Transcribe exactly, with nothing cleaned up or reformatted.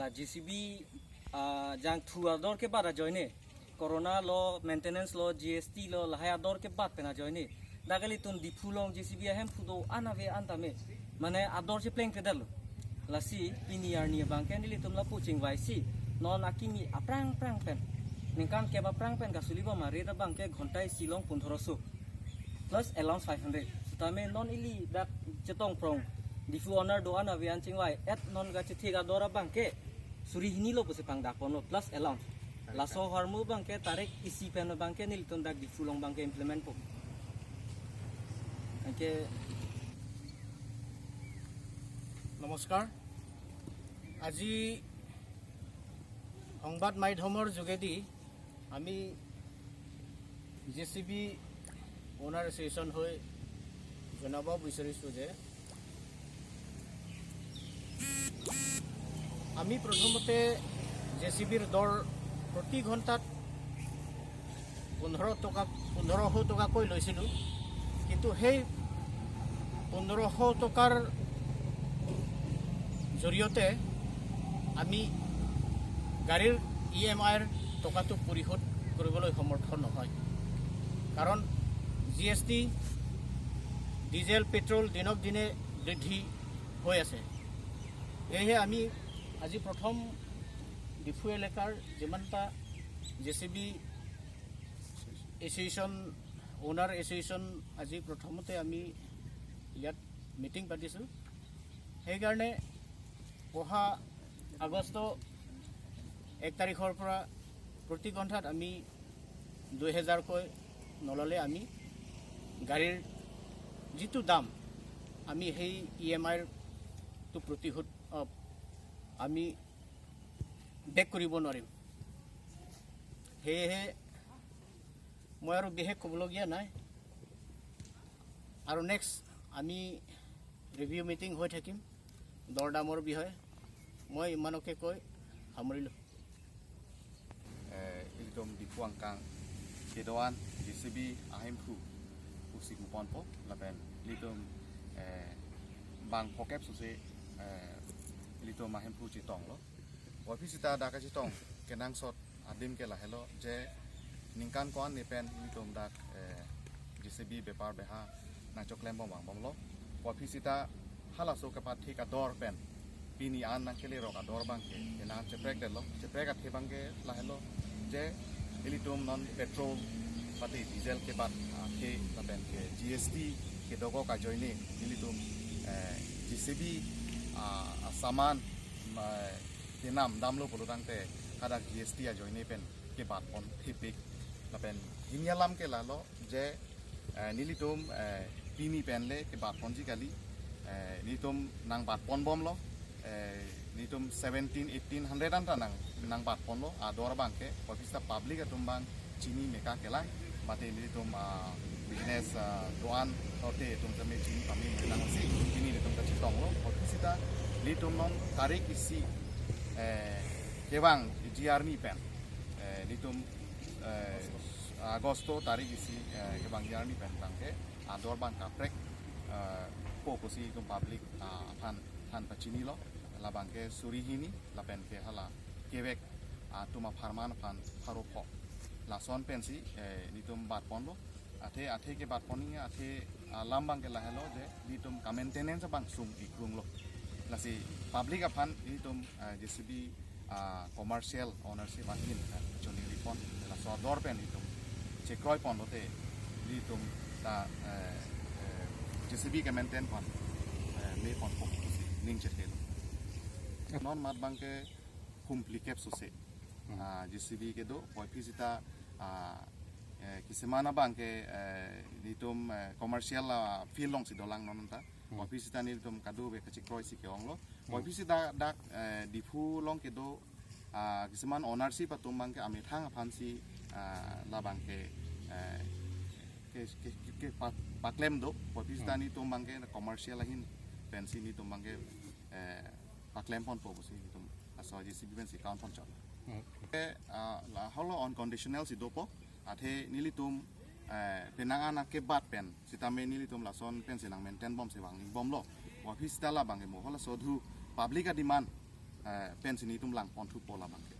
J C B, ah, jangthu ador kebat ajoine, corona lo, maintenance lo, G S T lo, lahai ador kebat pen ajoine, dak ilitum Diphu along J C B ahemphu do-an ave an tame, mane ador chepleng pedal lo. Lasi pini arni abangke nelitum lapu chingvaisi, non akimi aphrang phrang pen, ningkan kep aphrang pen kasuli bom arit abangke ghonta isi along pundhoroso plus allowance five hundred. Sitame non ili dak chetong prong Diphu owner do-an ave an chingvai et non kachethik ador abangke suri hini lo pusi pangdak ponlo plus allowance. Laso ahormu abangke tarik isi pen abangke nelitum dak Diphu along abangke implement po. Anke নমস্কাৰ। আজি সংবাদ মাধ্যমৰ যোগেদি আমি J C B owner association হৈ জনাব বিচাৰিছোঁ যে আমি প্ৰথমতে জে চি বিৰ দৰ প্ৰতি ঘণ্টাত পোন্ধৰ টকা, পোন্ধৰশ টকাকৈ লৈছিলোঁ। কিন্তু সেই পোন্ধৰশ টকাৰ জৰিয়তে আমি গাড়ীৰ ই এম আইৰ টকাটো পৰিশোধ কৰিবলৈ সমৰ্থ নহয়, কাৰণ জি এছ টি, ডিজেল, পেট্ৰল দিনক দিনে বৃদ্ধি হৈ আছে। সেয়েহে আমি আজি প্ৰথম ডিফু এলেকাৰ যিমানটা J C B association, owner association, আজি প্ৰথমতে আমি ইয়াত মিটিং পাতিছোঁ। সেইকাৰণে অহা আগষ্ট এক তাৰিখৰ পৰা প্ৰতি ঘণ্টাত আমি দুই হেজাৰকৈ নল'লে আমি গাড়ীৰ যিটো দাম, আমি সেই ই এম আইৰটো প্ৰতিশোধ, অ, আমি বেক কৰিব নোৱাৰিম। সেয়েহে মই আৰু বিশেষ ক'বলগীয়া নাই। আৰু নেক্সট আমি ৰিভিউ মিটিং হৈ থাকিম দৰ দামৰ বিষয়ে। মই ইমানকে কৈ সামৰিলোঁ। Eh, ilitum Diphu angkang kedo-an J C B ahemphu pusi pu ponpo lapen ilitum, eh, bang phokep sose, eh, ilitum ahemphu chetonglo. Puvoiphit sita dak kachetong kenangsot adim ke lahelo je ningkan ko-an ni pen ilitum dak, eh, J C B bepar beha nangchoklem bom vangbomlo. Puvoiphit sita halaso kepathik ador pen pini an nangkelerok ador abangke kenan cheprek detlo. Cheprek athe abangke lahelo je ilitum non petrol pati diesel kebat athe lapen ke G S T kedokok ajoine ilitum, eh, J C B, ah, asaman, ma, kenam damlo pulo tangte hadak G S T ajoine pen kebat pon thepik. Lapen hini alam ke lahelo je, eh, nelitum, eh, pini pen le kebat ponji kali, eh, nelitum nangbat ponbomlo, eh, nelitum seventeen, eighteen hundred anta nang, nangbat ponlo ador abangke, puvoiphit sita public atum abang chini meka kelang, mate nelitum, ah, business, ah, do-an lote itum tame chini pame menang si, pini nelitum kachetonglo, puvoiphit sita nelitum non tarik isi, eh, kevangji arni pen, eh, nelitum, eh, Agosto tarik isi, eh, kevangji arni pen abangke ador abang kaprek, eh, po pusi itum public, ah, aphan, aphan pachinilo, labangke suri hini lapen ke hala kevek atum apharman aphan pharo pho. Lason pensi, eh, nelitum bat ponlo. Athe, athe kebat pon ni athe, ah, alam abangke lahelo je nelitum ka-maintenance abang sung ikrunglo. Lasi public aphan nelitum, eh, J C B, ah, commercial ownership ahin, eh, choningri pon, laso ador pen nelitum chekroi ponlote nelitum ta, eh, eh, J C B ke-maintain pon, eh, me ponpo pusi ning chethelo. Non mat abangke humpli kep sose, ah, J C B kedo, puvoiphit sita, ah, eh, kisimana abangke, eh, nelitum, eh, commercial, ah, field alongsi dolang non anta. Puvoiphit sita nelitum kadokave kachekroi si ke-onglo. Puvoiphit sita dak, eh, Diphu along kedo, ah, kisiman ownership atum abangke amethang aphansi, ah, labangke, eh, ke, ke, ke, ke pa-, paklemdo. Puvoiphit sita nelitum abangke commercial ahin pensi nelitum abangke, eh, paklem ponpo pusi nelitum laso J C B pensi account ponchot. Ke, ah, lahelo unconditional si dopo. Athe nelitum, eh, penang an akebat pen sitame nelitum lason pensi nang-maintain bomsi vangning bomlo. Puvoiphit sita labangke mo halaso dhu public a-demand, eh, pensi netum langpon thupo labang ke.